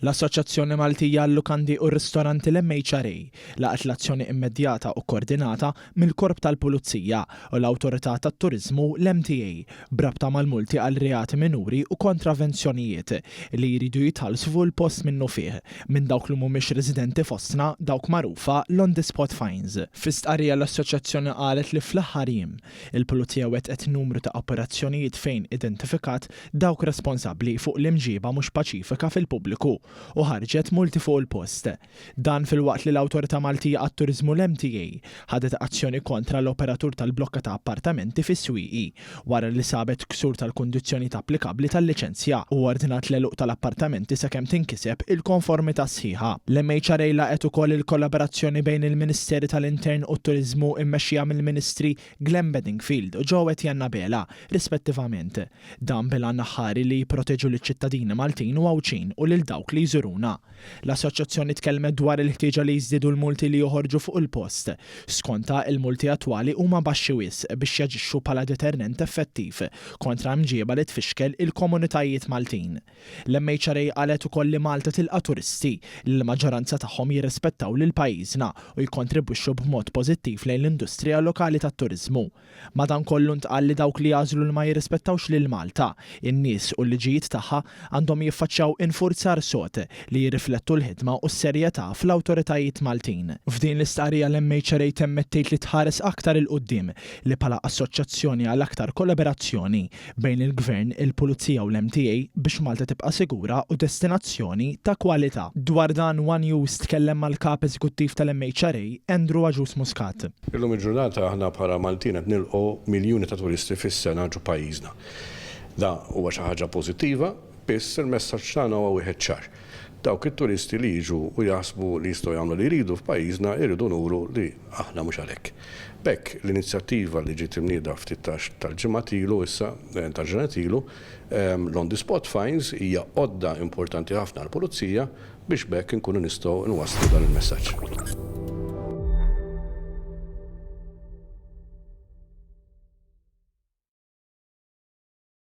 L-Assoċjazzjoni Maltija għal-Lukandi u r-Ristoranti l-MHRA laqgħet l-azzjoni immedjata u kkordinata mill-Korp tal-Pulizija u l-Awtorità tat-Turiżmu, l-MTA, b'rabta mal-multi għal reati minuri u kontravenzjonijiet li jridu jitħallsu fuq il-post minnufih minn dawk li mhumiex residenti fostna, dawk magħrufa l-on the spot fines. Fi stqarrija l-Assoċjazzjoni qalet li fl-aħħar jiem, il-Pulizija wettqet numru ta' operazzjonijiet fejn identifikat dawk responsabbli fuq l-imġieba mhux paċifika fil-pubbliku u ħarġet multi fuq il-post. Dan filwaqt li l-Awtorità Maltija għat-Turiżmu l-MTA ħadet azzjoni kontra l-operatur tal-blokka ta' appartamenti fis-Swieqi wara li sabet ksur tal-kundizzjonijiet applikabbli tal-liċenzja u ordnat l-għeluq tal-appartamenti sakemm tinkiseb il-konformità sħiħa. L-MHRA laqgħet ukoll il-kollaborazzjoni bejn il-Ministeri tal-Intern u t-Turiżmu mmexxija mill-Ministri Glenn Bedingfield u Joe Etienne Abela, rispettivament. Dan bil-għan aħħari li jipproteġu liċ-ċittadini Maltin u Għawdxin u lil dawk li jżuruna. L-Assoċjazzjoni tkellmet dwar il-ħtieġa li jiżdiedu l-multi li joħorġu fuq il-post. Skontha, il-multi attwali huma baxxi wisq biex jaġixxu bħala deterrent effettiv kontra mġieba li tfixkel il-komunitajiet Maltin. L-MHRA qalet ukoll li Malta tilqa' turisti li l-maġġoranza tagħhom jirrispettaw lil pajjiżna u jikkontribwixxu b'mod pożittiv lejn l-industrija lokali tat-turiżmu. Madankollu ntqal li dawk li jagħżlu li ma jirrispettawx lil Malta, in-nies u l-liġijiet tagħha għandhom jiffaċċjaw infurzar sod li jirriflettu l-ħidma u s-serjetà fl-awtoritajiet Maltin. F'din l-istqarrija l-MHRA temmet tgħid li tħares aktar 'il quddiem li bħala assoċjazzjoni għal aktar kollaborazzjoni bejn il-Gvern, il-Pulizija u l-MTA biex Malta tibqa' sigura u destinazzjoni ta' kwalità. Dwar dan one News tkellem mal-Kap Eżekuttiv tal-MHRA, Andrew Agius Muscat. Illum il-ġurnata aħna bħala Maltin qed nilqgħu miljuni ta' turisti fis-sena ġo pajjiżna. Dan huwa xi ħaġa pożittiva, biss il-messaġġ tagħna huwa wieħed ċar. Dawk it-turisti li jiġu u jaħsbu li jistgħu jagħmlu li jridu f'pajjiżna jridu nuru li aħna mhux għalhekk. B'hekk l-inizjattiva li ġiet imnieda ftit tal-ġimgħat ilu issa, ta' ġranet ilu, l-on the spot fines hija għodda importanti ħafna għall-Pulizija biex b'hekk inkunu nistgħu nwasslu dan il-messaġġ.